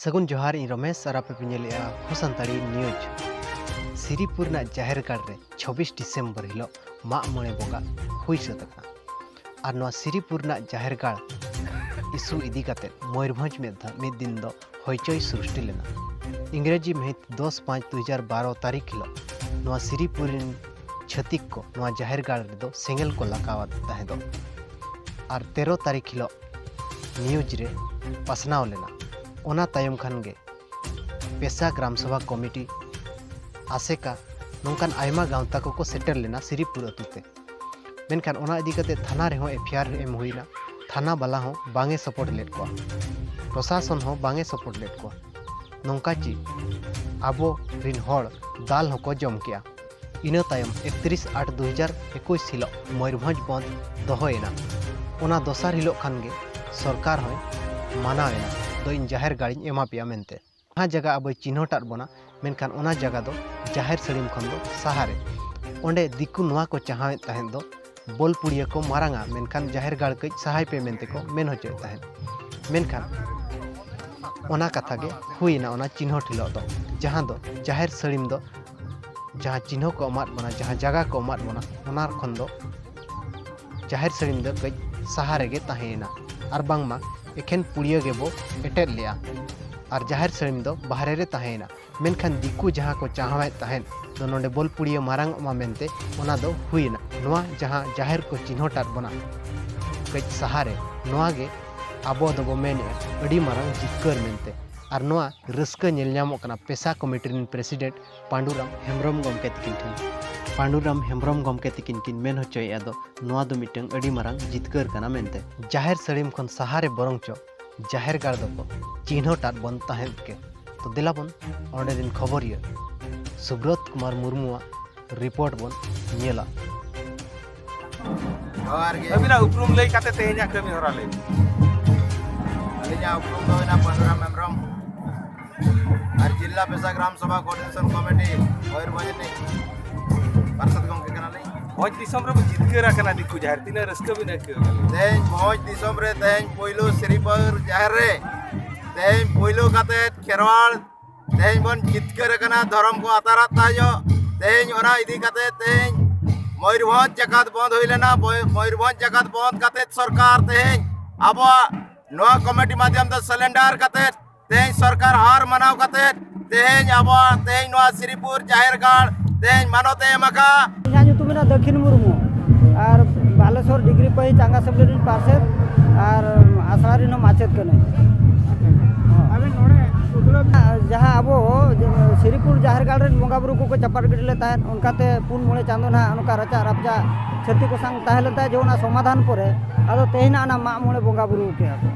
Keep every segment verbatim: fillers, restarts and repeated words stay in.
ᱥᱟᱹᱜᱩᱱ ᱡᱚᱦᱟᱨ, ᱤᱧ ᱨᱚᱢᱮᱥ ᱟᱨ ᱟᱯᱮ ᱯᱮ ᱧᱮᱞᱮᱜᱼᱟ ᱦᱚ ᱥᱟᱱᱛᱟᱲᱤ ᱱᱤᱭᱩᱡᱽ᱾ ᱥᱤᱨᱤᱯᱩᱨ ᱨᱮᱱᱟᱜ ᱡᱟᱦᱮᱨ ᱜᱟᱲ ᱨᱮ ᱪᱷᱚᱵᱵᱤᱥ ᱰᱤᱥᱮᱢᱵᱚᱨ ᱦᱤᱞᱳᱜ ᱢᱟᱜ ᱢᱚᱬᱮ ᱵᱚᱸᱜᱟ ᱦᱩᱭ ᱥᱟᱹᱛ ᱟᱠᱟᱱᱟ᱾ ᱟᱨ ᱱᱚᱣᱟ ᱥᱤᱨᱤᱯᱩᱨ ᱨᱮᱱᱟᱜ ᱡᱟᱦᱮᱨ ᱜᱟᱲ ᱤᱥᱩ ᱤᱫᱤ ᱠᱟᱛᱮ ᱢᱚᱭᱩᱨᱵᱷᱚᱸᱡᱽ ᱢᱤᱫ ᱫᱷᱟᱣ, ᱢᱤᱫ ᱫᱤᱱ ᱫᱚ ᱦᱚᱭᱪᱚᱭ ᱥᱨᱤᱥᱴᱤ ᱞᱮᱱᱟ᱾ ᱤᱝᱨᱮᱡᱤ ᱢᱟᱹᱦᱤᱛ ᱫᱚᱥ ᱯᱟᱸᱪ ᱫᱩ ᱦᱟᱡᱟᱨ ᱵᱟᱨᱚ ᱛᱟᱹᱨᱤᱠᱷ ᱦᱤᱞᱳᱜ ᱱᱚᱣᱟ ᱥᱤᱨᱤᱯᱩᱨ ᱨᱮᱱ ᱪᱷᱟᱹᱛᱤᱠ ᱠᱚ ᱱᱚᱣᱟ ᱡᱟᱦᱮᱨ ᱜᱟᱲ ᱨᱮᱫᱚ ᱥᱮᱸᱜᱮᱞ ᱠᱚ ᱞᱟᱜᱟᱣᱟᱫ ᱛᱟᱦᱮᱸ ᱫᱚ᱾ ᱟᱨ ᱛᱮᱨᱚ ᱛᱟᱹᱨᱤᱠᱷ ᱦᱤᱞᱳᱜ ᱱᱤᱭᱩᱡᱽ ᱨᱮ ᱯᱟᱥᱱᱟᱣ ᱞᱮᱱᱟ᱾ ᱚᱱᱟ ᱛᱟᱭᱚᱢ ᱠᱷᱟᱱ ᱜᱮ ᱯᱮᱥᱟ ᱜᱨᱟᱢ ᱥᱚᱵᱷᱟ ᱠᱚᱢᱤᱴᱤ, ᱟᱥᱮᱠᱟ, ᱱᱚᱝᱠᱟᱱ ᱟᱭᱢᱟ ᱜᱟᱶᱛᱟ ᱠᱚᱠᱚ ᱥᱮᱴᱮᱨ ᱞᱮᱱᱟ ᱥᱤᱨᱤᱯᱩᱨ ᱟᱹᱛᱩ ᱛᱮ᱾ ᱢᱮᱱᱠᱷᱟᱱ ᱚᱱᱟ ᱤᱫᱤ ᱠᱟᱛᱮ ᱛᱷᱟᱱᱟ ᱨᱮᱦᱚᱸ ᱮᱯᱷ ᱟᱭ ᱟᱨ ᱮᱢ ᱦᱩᱭᱱᱟ᱾ ᱛᱷᱟᱱᱟ ᱵᱟᱞᱟ ᱦᱚᱸ ᱵᱟᱝ ᱮ ᱥᱟᱯᱳᱨᱴ ᱞᱮᱫ ᱠᱚᱣᱟ, ᱯᱨᱚᱥᱟᱥᱚᱱ ᱦᱚᱸ ᱵᱟᱝ ᱮ ᱥᱟᱯᱳᱨᱴ ᱞᱮᱫ ᱠᱚᱣᱟ᱾ ᱱᱚᱝᱠᱟ ᱪᱮ ᱟᱵᱚ ᱨᱤᱱ ᱦᱚᱲ ᱫᱟᱞ ᱦᱚᱸᱠᱚ ᱡᱚᱢ ᱠᱮᱜᱼᱟ᱾ ᱤᱱᱟᱹ ᱛᱟᱭᱚᱢ ᱮᱠᱛᱨᱤᱥ ᱟᱴ ᱫᱩ ᱦᱟᱡᱟᱨ ᱮᱠᱩᱥ ᱦᱤᱞᱳᱜ ᱢᱚᱭᱩᱨᱵᱷᱚᱸᱡᱽ ᱵᱚᱱᱫᱷ ᱫᱚᱦᱚᱭᱮᱱᱟ᱾ ᱚᱱᱟ ᱫᱚᱥᱟᱨ ᱦᱤᱞᱳᱜ ᱠᱷᱟᱱ ᱜᱮ ᱥᱚᱨᱠᱟᱨ ᱦᱚᱸᱭ ᱢᱟᱱᱟᱣ ᱮᱱᱟ, "ᱫᱚ ᱤᱧ ᱡᱟᱦᱮᱨ ᱜᱟᱲᱤᱧ ᱮᱢᱟ ᱯᱮᱭᱟ" ᱢᱮᱱᱛᱮ᱾ ᱡᱟᱦᱟᱸ ᱡᱟᱭᱜᱟ ᱟᱵᱚᱭ ᱪᱤᱱᱦᱟᱹᱴ ᱟᱫ ᱵᱚᱱᱟ, ᱢᱮᱱᱠᱷᱟᱱ ᱚᱱᱟ ᱡᱟᱭᱜᱟ ᱫᱚ ᱡᱟᱦᱮᱨ ᱥᱟᱹᱲᱤᱢ ᱠᱷᱚᱱ ᱫᱚ ᱥᱟᱦᱟᱨᱮ᱾ ᱚᱸᱰᱮ ᱫᱤᱠᱩ ᱱᱚᱣᱟ ᱠᱚ ᱪᱟᱦᱟᱣᱮᱫ ᱛᱟᱦᱮᱸᱫ ᱫᱚ, ᱵᱳᱞ ᱯᱩᱲᱤᱭᱟᱹ ᱠᱚ ᱢᱟᱨᱟᱝᱟ, ᱢᱮᱱᱠᱷᱟᱱ ᱡᱟᱦᱮᱨ ᱜᱟᱲ ᱠᱟᱹᱡ ᱥᱟᱦᱟᱭ ᱯᱮ ᱢᱮᱱᱛᱮ ᱠᱚ ᱢᱮᱱ ᱦᱚᱪᱚᱭᱮᱫ ᱛᱟᱦᱮᱸᱫ᱾ ᱢᱮᱱᱠᱷᱟᱱ ᱚᱱᱟ ᱠᱟᱛᱷᱟ ᱜᱮ ᱦᱩᱭᱮᱱᱟ ᱚᱱᱟ ᱪᱤᱱᱦᱟᱹᱴ ᱦᱤᱞᱳᱜ ᱫᱚ, ᱡᱟᱦᱟᱸ ᱫᱚ ᱡᱟᱦᱮᱨ ᱥᱟᱹᱲᱤᱢ ᱫᱚ, ᱡᱟᱦᱟᱸ ᱪᱤᱱᱦᱟᱹ ᱠᱚ ᱮᱢᱟᱫ ᱵᱚᱱᱟ, ᱡᱟᱦᱟᱸ ᱡᱟᱭᱜᱟ ᱠᱚ ᱮᱢᱟᱫ ᱵᱚᱱᱟ, ᱚᱱᱟ ᱠᱷᱚᱱ ᱫᱚ ᱡᱟᱦᱮᱨ ᱥᱟᱹᱲᱤᱢ ᱫᱚ ᱠᱟᱹᱡ ᱥᱟᱦᱟ ᱨᱮᱜᱮ ᱛᱟᱦᱮᱸᱭᱮᱱᱟ᱾ ᱟᱨ ᱵᱟᱝᱢᱟ ᱮᱠᱷᱮᱱ ᱯᱩᱲᱤᱭᱟᱹ ᱜᱮᱵᱚ ᱮᱴᱮᱫ ᱞᱮᱜᱼᱟ᱾ ᱟᱨ ᱡᱟᱦᱮᱨ ᱥᱟᱹᱲᱤᱢ ᱫᱚ ᱵᱟᱦᱨᱮ ᱨᱮ ᱛᱟᱦᱮᱸᱭᱮᱱᱟ᱾ ᱢᱮᱱᱠᱷᱟᱱ ᱫᱤᱠᱩ ᱡᱟᱦᱟᱸ ᱠᱚ ᱪᱟᱦᱟᱣᱮᱫ ᱛᱟᱦᱮᱸᱫ ᱫᱚ ᱱᱚᱰᱮ ᱵᱳᱞ ᱯᱩᱲᱤᱭᱟᱹ ᱢᱟᱨᱟᱝᱚᱜ ᱢᱟ ᱢᱮᱱᱛᱮ, ᱚᱱᱟ ᱫᱚ ᱦᱩᱭᱮᱱᱟ᱾ ᱱᱚᱣᱟ ᱡᱟᱦᱟᱸ ᱡᱟᱦᱮᱨ ᱠᱚ ᱪᱤᱱᱦᱟᱹᱴ ᱟᱫ ᱵᱚᱱᱟ ᱠᱟᱹᱡ ᱥᱟᱦᱟᱨᱮ, ᱱᱚᱣᱟ ᱜᱮ ᱟᱵᱚ ᱫᱚᱵᱚ ᱢᱮᱱᱮᱫᱼᱟ ᱟᱹᱰᱤ ᱢᱟᱨᱟᱝ ᱡᱤᱛᱠᱟᱹᱨ ᱢᱮᱱᱛᱮ᱾ ᱟᱨ ᱱᱚᱣᱟ ᱨᱟᱹᱥᱠᱟᱹ ᱧᱮᱞ ᱧᱟᱢᱚᱜ ᱠᱟᱱᱟ ᱯᱮᱥᱟ ᱠᱚᱢᱤᱴᱤ ᱨᱮᱱ ᱯᱨᱮᱥᱤᱰᱮᱱᱴ ᱯᱟᱸᱰᱩᱨᱟᱢ ᱦᱮᱢᱵᱨᱚᱢ ᱜᱚᱢᱠᱮ ᱛᱤᱠᱤᱱ ᱴᱷᱮᱱ᱾ ᱯᱟᱸᱰᱩᱨᱟᱢ ᱦᱮᱢᱵᱨᱚᱢ ᱜᱚᱢᱠᱮ ᱛᱤᱠᱤᱱ ᱠᱤᱱ ᱢᱮᱱ ᱦᱚᱪᱚᱭᱮᱫᱼᱟ ᱫᱚ, ᱱᱚᱣᱟ ᱫᱚ ᱢᱤᱫᱴᱟᱝ ᱟᱹᱰᱤ ᱢᱟᱨᱟᱝ ᱡᱤᱛᱠᱟᱹᱨ ᱠᱟᱱᱟ ᱢᱮᱱᱛᱮ᱾ ᱡᱟᱦᱮᱨ ᱥᱟᱹᱲᱤᱢ ᱠᱷᱚᱱ ᱥᱟᱦᱟᱨᱮ ᱵᱚᱨᱚᱝ ᱪᱚ ᱡᱟᱦᱮᱨ ᱜᱟᱲ ᱫᱚᱠᱚ ᱪᱤᱱᱦᱟᱹᱴ ᱟᱫ ᱵᱚᱱ ᱛᱟᱦᱮᱸᱫ ᱜᱮ᱾ ᱛᱚ ᱫᱮᱞᱟ ᱵᱚᱱ ᱚᱸᱰᱮ ᱨᱮᱱ ᱠᱷᱚᱵᱚᱨᱤᱭᱟᱹ ᱥᱩᱵᱨᱚᱛ ᱠᱩᱢᱟᱨ ᱢᱩᱨᱢᱩᱣᱟᱜ ᱨᱤᱯᱳᱨᱴ ᱵᱚᱱ ᱧᱮᱞᱟ᱾ ᱡᱚᱦᱟᱨ ᱜᱮ᱾ ᱟᱹᱵᱤᱱᱟᱜ ᱩᱯᱨᱩᱢ ᱞᱟᱹᱭ ᱠᱟᱛᱮ ᱛᱮᱦᱮᱧᱟᱜ ᱠᱟᱹᱢᱤ ᱦᱚᱨᱟ ᱞᱟᱹᱭ ᱵᱤᱱ᱾ ᱟᱹᱞᱤᱧᱟᱜ ᱩᱯᱨᱩᱢ ᱫᱚ ᱦᱩᱭᱱᱟ ᱯᱟᱸᱰᱩᱨᱟᱢ ᱦᱮᱢᱵᱨᱚᱢ, ᱟᱨ ᱡᱤᱞᱟ ᱯᱮᱥᱟ ᱜᱨᱟᱢ ᱥᱚᱵᱷᱟ ᱠᱳᱚᱨᱰᱤᱱᱮᱥᱚᱱ ᱠᱚᱢᱤᱴᱤ ᱢᱚᱭᱩᱨᱵᱷᱚᱸᱡᱽ ᱨᱤᱱᱤᱡ ᱯᱟᱨᱥᱟᱫ ᱜᱚᱢᱠᱮ ᱠᱟᱱᱟᱞᱤᱧ᱾ ᱵᱷᱚᱸᱡᱽ ᱫᱤᱥᱚᱢ ᱨᱮᱵᱚ ᱡᱤᱛᱠᱟᱹᱨ ᱟᱠᱟᱱᱟ ᱫᱤᱠᱩ ᱡᱟᱦᱮᱨ, ᱛᱤᱱᱟᱹᱜ ᱨᱟᱹᱥᱠᱟᱹ ᱵᱤᱱ ᱟᱹᱭᱠᱟᱹᱣ ᱠᱮᱫᱟ? ᱛᱮᱦᱮᱧ ᱵᱷᱚᱸᱡᱽ ᱫᱤᱥᱚᱢ ᱨᱮ, ᱛᱮᱦᱮᱧ ᱯᱳᱭᱞᱳ ᱥᱤᱨᱤᱯᱟᱹᱨ ᱡᱟᱦᱮᱨ ᱨᱮ ᱛᱮᱦᱮᱧ ᱯᱩᱭᱞᱩ ᱠᱟᱛᱮ ᱠᱷᱮᱨᱣᱟᱲ ᱛᱮᱦᱮᱧ ᱵᱚᱱ ᱡᱤᱛᱠᱟᱹᱨ ᱟᱠᱟᱱᱟ ᱫᱷᱚᱨᱚᱢ ᱠᱚ ᱟᱛᱟᱨᱟᱜ ᱛᱟᱦᱮᱸ ᱧᱚᱜ᱾ ᱛᱮᱦᱮᱧ ᱚᱱᱟ ᱤᱫᱤ ᱠᱟᱛᱮ ᱛᱮᱦᱮᱧ ᱢᱚᱭᱩᱨᱵᱷᱚᱸᱡᱽ ᱡᱟᱠᱟᱛ ᱵᱚᱱᱫᱷ ᱦᱩᱭ ᱞᱮᱱᱟ᱾ ᱢᱚᱭ- ᱢᱚᱭᱩᱨᱵᱷᱚᱸᱡᱽ ᱡᱟᱠᱟᱛ ᱵᱚᱱᱫᱷ ᱠᱟᱛᱮ ᱥᱚᱨᱠᱟᱨ ᱛᱮᱦᱮᱧ ᱟᱵᱚᱣᱟᱜ ᱱᱚᱣᱟ ᱠᱚᱢᱤᱴᱤ ᱢᱟᱫᱽᱫᱷᱚᱢ ᱛᱮ ᱥᱟᱨᱮᱱᱰᱟᱨ ᱠᱟᱛᱮ ᱛᱮᱦᱮᱧ ᱥᱚᱨᱠᱟᱨ ᱦᱟᱨ ᱢᱟᱱᱟᱣ ᱠᱟᱛᱮ ᱛᱮᱦᱮᱧ ᱟᱵᱚᱣᱟᱜ ᱛᱮᱦᱮᱧ ᱱᱚᱣᱟ ᱥᱨᱤᱯᱩᱨ ᱡᱟᱦᱮᱨ ᱜᱟᱲ ᱛᱮᱦᱮᱧ ᱢᱟᱱᱚᱛ ᱮ ᱮᱢ ᱟᱠᱟᱫ᱾ ᱤᱧᱟᱹᱜ ᱧᱩᱛᱩᱢ ᱢᱮᱱᱟᱜᱼᱟ ᱫᱟᱹᱠᱷᱤᱱ ᱢᱩᱨᱢᱩ ᱟᱨ ᱵᱟᱞᱮᱥᱚᱨ ᱰᱤᱜᱽᱨᱤ ᱯᱟᱹᱦᱤ ᱪᱟᱸᱜᱟ ᱥᱮᱢᱞᱮᱫ ᱨᱤᱱ ᱯᱟᱨᱥᱮᱛ ᱟᱨ ᱟᱥᱲᱟ ᱨᱤᱱ ᱦᱚᱸ ᱢᱟᱪᱮᱫ ᱠᱟᱹᱱᱟᱹᱧ᱾ ᱟᱵᱮᱱ ᱱᱚᱰᱮ ᱩᱫᱽᱞᱟᱹ ᱡᱟᱦᱟᱸ ᱟᱵᱚ ᱥᱨᱤᱯᱩᱨ ᱡᱟᱦᱮᱨ ᱜᱟᱲ ᱨᱮᱱ ᱵᱚᱸᱜᱟ ᱵᱩᱨᱩ ᱠᱚᱠᱚ ᱪᱟᱯᱟᱫ ᱜᱤᱰᱤ ᱞᱮᱫ ᱛᱟᱦᱮᱸᱫ, ᱚᱱᱠᱟᱛᱮ ᱯᱩᱱ ᱢᱚᱬᱮ ᱪᱟᱸᱫᱚ ᱱᱟᱦᱟᱜ ᱱᱚᱝᱠᱟ ᱨᱟᱪᱟᱜ ᱨᱟᱯᱪᱟᱜ ᱪᱷᱟᱹᱛᱤᱠ ᱠᱚ ᱥᱟᱝ ᱛᱟᱦᱮᱸ ᱞᱮᱱ ᱛᱟᱦᱮᱸᱫ, ᱡᱮ ᱚᱱᱟ ᱥᱚᱢᱟᱫᱷᱟᱱ ᱯᱚᱨᱮ ᱟᱫᱚ ᱛᱮᱦᱮᱧ ᱚᱱᱟ ᱢᱟᱜ ᱢᱚᱬᱮ ᱵᱚᱸᱜᱟ ᱵᱩᱨᱩ ᱠᱮᱜᱼᱟ ᱠᱚ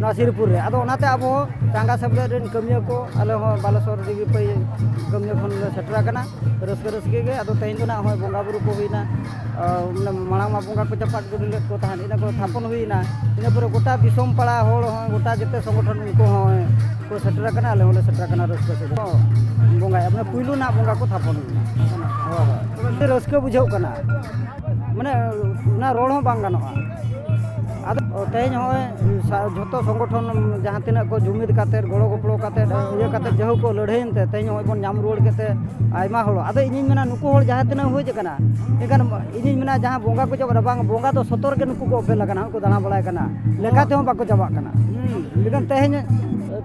ᱱᱚᱣᱟ ᱥᱨᱤᱯᱩᱨ ᱨᱮ᱾ ᱟᱫᱚ ᱚᱱᱟᱛᱮ ᱟᱵᱚ ᱪᱟᱸᱜᱟ ᱥᱮᱢᱞᱮᱫ ᱨᱮᱱ ᱠᱟᱹᱢᱤᱭᱟᱹ ᱠᱚ, ᱟᱞᱮ ᱦᱚᱸ ᱵᱟᱞᱮᱥᱚᱨ ᱨᱮᱜᱮ ᱯᱟᱹᱭ ᱠᱟᱹᱢᱤᱭᱟᱹ ᱠᱷᱚᱱ ᱞᱮ ᱥᱮᱴᱮᱨ ᱟᱠᱟᱱᱟ ᱨᱟᱹᱥᱠᱟᱹ ᱨᱟᱹᱥᱠᱟᱹ ᱜᱮ᱾ ᱟᱫᱚ ᱛᱮᱦᱮᱧ ᱫᱚ ᱱᱟᱜ ᱦᱚᱸᱜᱼᱚᱭ ᱵᱚᱸᱜᱟ ᱵᱩᱨᱩ ᱠᱚ ᱦᱩᱭᱱᱟ, ᱟᱨ ᱢᱟᱱᱮ ᱢᱟᱲᱟᱝ ᱢᱟ ᱵᱚᱸᱜᱟ ᱠᱚ ᱪᱟᱯᱟᱫ ᱜᱤᱰᱤ ᱞᱮᱫ ᱠᱚ ᱛᱟᱦᱮᱸᱫ, ᱤᱱᱟᱹ ᱠᱚ ᱛᱷᱟᱯᱚᱱ ᱦᱩᱭᱱᱟ᱾ ᱤᱱᱟᱹ ᱯᱚᱨᱮ ᱜᱚᱴᱟ ᱫᱤᱥᱚᱢ ᱯᱟᱲᱟ ᱦᱚᱲ ᱦᱚᱸ, ᱜᱚᱴᱟ ᱡᱮᱛᱮ ᱥᱚᱝᱜᱚᱴᱷᱚᱱ ᱩᱱᱠᱩ ᱦᱚᱸ ᱠᱚ ᱥᱮᱴᱮᱨ ᱟᱠᱟᱱᱟ, ᱟᱞᱮ ᱦᱚᱸᱞᱮ ᱥᱮᱴᱮᱨ ᱟᱠᱟᱱᱟ ᱨᱟᱹᱥᱠᱟᱹ ᱥᱟᱹᱜᱟᱹᱭ᱾ ᱵᱚᱸᱜᱟᱭᱟ, ᱢᱟᱱᱮ ᱯᱩᱭᱞᱩ ᱱᱟᱜ ᱵᱚᱸᱜᱟ ᱠᱚ ᱛᱷᱟᱯᱚᱱ ᱞᱮᱱᱟ᱾ ᱦᱳᱭ, ᱦᱳᱭ᱾ ᱟᱹᱰᱤ ᱨᱟᱹᱥᱠᱟᱹ ᱵᱩᱡᱷᱟᱹᱜ ᱠᱟᱱᱟ, ᱢᱟᱱᱮ ᱚᱱᱟ ᱨᱚᱲ ᱦᱚᱸ ᱵᱟᱝ ᱜᱟᱱᱚᱜᱼᱟ᱾ ᱟᱫᱚ ᱛᱮᱦᱮᱧ ᱦᱚᱸᱜᱼᱚᱭ ᱥᱟ- ᱡᱷᱚᱛᱚ ᱥᱚᱝᱜᱚᱴᱷᱚᱱ ᱡᱟᱦᱟᱸ ᱛᱤᱱᱟᱹᱜ ᱠᱚ ᱡᱩᱢᱤᱫ ᱠᱟᱛᱮ, ᱜᱚᱲᱚ ᱜᱚᱯᱚᱲᱚ ᱠᱟᱛᱮ, ᱤᱭᱟᱹ ᱠᱟᱛᱮ, ᱡᱟᱹᱦᱩ ᱠᱚ ᱞᱟᱹᱲᱦᱟᱹᱭᱮᱱ ᱛᱮ ᱛᱮᱦᱮᱧ ᱦᱚᱸᱜᱼᱚᱭ ᱵᱚᱱ ᱧᱟᱢ ᱨᱩᱣᱟᱹᱲ ᱠᱮᱫ ᱛᱮ ᱟᱭᱢᱟ ᱦᱚᱲ᱾ ᱟᱫᱚ ᱤᱧᱤᱧ ᱢᱮᱱᱟ ᱱᱩᱠᱩ ᱦᱚᱲ ᱡᱟᱦᱟᱸ ᱛᱤᱱᱟᱹᱜ ᱦᱩᱭ ᱟᱠᱟᱱᱟ, ᱮᱱᱠᱷᱟᱱ ᱤᱧᱤᱧ ᱢᱮᱱᱟ ᱡᱟᱦᱟᱸ ᱵᱚᱸᱜᱟ ᱠᱚ ᱪᱟᱵᱟᱜ ᱠᱟᱱᱟ, ᱵᱟᱝ, ᱵᱚᱸᱜᱟ ᱫᱚ ᱥᱚᱛᱚ ᱨᱮᱜᱮ ᱱᱩᱠᱩ ᱠᱚ ᱚᱯᱮᱞ ᱟᱠᱟᱱᱟ, ᱩᱱᱠᱩ ᱫᱟᱬᱟ ᱵᱟᱲᱟᱭ ᱠᱟᱱᱟ, ᱞᱮᱠᱟ ᱛᱮᱦᱚᱸ ᱵᱟᱠᱚ ᱪᱟᱵᱟᱜ ᱠᱟᱱᱟ᱾ ᱮᱱᱠᱷᱟᱱ ᱛᱮᱦᱮᱧ,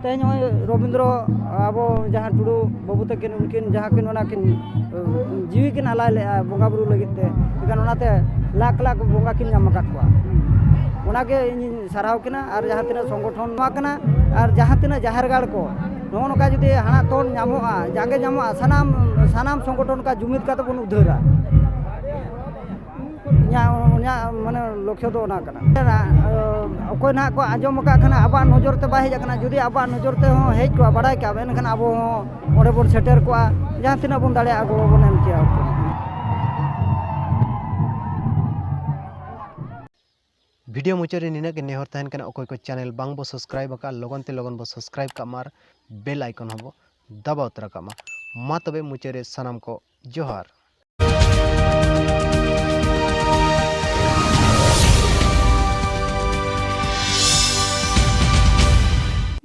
ᱛᱮᱦᱮᱧ ᱱᱚᱜᱼᱚᱭ ᱨᱚᱵᱤᱱᱫᱨᱚ, ᱟᱵᱚ ᱡᱟᱦᱟᱸ ᱴᱩᱰᱩ ᱵᱟᱹᱵᱩ ᱛᱟᱹᱠᱤᱱ, ᱩᱱᱠᱤᱱ ᱡᱟᱦᱟᱸ ᱠᱤᱱ ᱚᱱᱟ ᱠᱤᱱ ᱡᱤᱣᱤ ᱠᱤᱱ ᱟᱞᱟᱭ ᱞᱮᱫᱼᱟ ᱵᱚᱸᱜᱟ ᱵᱩᱨᱩ ᱞᱟᱹᱜᱤᱫ ᱛᱮ, ᱮᱱᱠᱷᱟᱱ ᱚᱱᱟᱛᱮ ᱞᱟᱠᱷ ᱞᱟᱠᱷ ᱵᱚᱸᱜᱟ ᱠᱤᱱ ᱧᱟᱢ ᱟᱠᱟᱫ ᱠᱚᱣᱟ᱾ ᱚᱱᱟᱜᱮ ᱤᱧᱤᱧ ᱥᱟᱨᱦᱟᱣ ᱠᱤᱱᱟ᱾ ᱟᱨ ᱡᱟᱦᱟᱸ ᱛᱤᱱᱟᱹᱜ ᱥᱚᱝᱜᱚᱴᱷᱚᱱ ᱱᱚᱣᱟ ᱠᱟᱱᱟ, ᱟᱨ ᱡᱟᱦᱟᱸ ᱛᱤᱱᱟᱹᱜ ᱡᱟᱦᱮᱨ ᱜᱟᱲ ᱠᱚ ᱱᱚᱜᱼᱚ ᱱᱚᱝᱠᱟ ᱡᱩᱫᱤ ᱦᱟᱱᱟ ᱛᱚᱞ ᱧᱟᱢᱚᱜᱼᱟ, ᱡᱟᱸᱜᱮ ᱧᱟᱢᱚᱜᱼᱟ, ᱥᱟᱱᱟᱢ, ᱥᱟᱱᱟᱢ ᱥᱚᱝᱜᱚᱴᱷᱚᱱ ᱱᱚᱝᱠᱟ ᱡᱩᱢᱤᱫ ᱠᱟᱛᱮ ᱵᱚᱱ ᱩᱫᱷᱟᱹᱨᱟ᱾ ᱤᱧᱟᱹᱜ, ᱤᱧᱟᱹᱜ ᱢᱟᱱᱮ ᱞᱚᱠᱠᱷᱚ ᱫᱚ ᱚᱱᱟ ᱠᱟᱱᱟ᱾ ᱚᱠᱚᱭ ᱱᱟᱦᱟᱜ ᱠᱚ ᱟᱸᱡᱚᱢ ᱟᱠᱟᱫ ᱠᱷᱟᱱ ᱟᱵᱚᱣᱟᱜ ᱱᱚᱡᱚᱨ ᱛᱮ ᱵᱟᱭ ᱦᱮᱡ ᱟᱠᱟᱱᱟ, ᱡᱩᱫᱤ ᱟᱵᱚᱣᱟᱜ ᱱᱚᱡᱚᱨ ᱛᱮᱦᱚᱸ ᱦᱮᱡ ᱠᱚᱜᱼᱟ, ᱵᱟᱲᱟᱭ ᱠᱮᱭᱟ ᱵᱚᱱ, ᱮᱱᱠᱷᱟᱱ ᱟᱵᱚ ᱦᱚᱸ ᱚᱸᱰᱮ ᱵᱚᱱ ᱥᱮᱴᱮᱨ ᱠᱚᱜᱼᱟ, ᱡᱟᱦᱟᱸ ᱛᱤᱱᱟᱹᱜ ᱵᱚᱱ ᱫᱟᱲᱮᱭᱟᱜᱼᱟ ᱜᱚᱲᱚ ᱵᱚᱱ ᱮᱢ ᱠᱮᱭᱟ᱾ ᱵᱷᱤᱰᱤᱭᱳ ᱢᱩᱪᱟᱹᱫ ᱨᱮ ᱱᱤᱱᱟᱹᱜ ᱜᱮ ᱱᱮᱦᱚᱨ ᱛᱟᱦᱮᱱ ᱠᱟᱱᱟ, ᱚᱠᱚᱭ ᱠᱚ ᱪᱮᱱᱮᱞ ᱵᱟᱝ ᱵᱚ ᱥᱟᱵᱥᱠᱨᱟᱭᱤᱵ ᱟᱠᱟᱫ, ᱞᱚᱜᱚᱱ ᱛᱮ ᱞᱚᱜᱚᱱ ᱵᱚ ᱥᱟᱵᱥᱠᱨᱟᱭᱤᱵ ᱠᱟᱜ ᱢᱟ ᱟᱨ ᱵᱮᱞ ᱟᱭᱠᱚᱱ ᱦᱚᱸ ᱵᱚ ᱫᱟᱵᱟᱣ ᱩᱛᱟᱹᱨ ᱠᱟᱜ ᱢᱟ᱾ ᱢᱟ ᱛᱚᱵᱮ ᱢᱩᱪᱟᱹᱫ ᱨᱮ ᱥᱟᱱᱟᱢ ᱠᱚ ᱡᱚᱦᱟᱨ᱾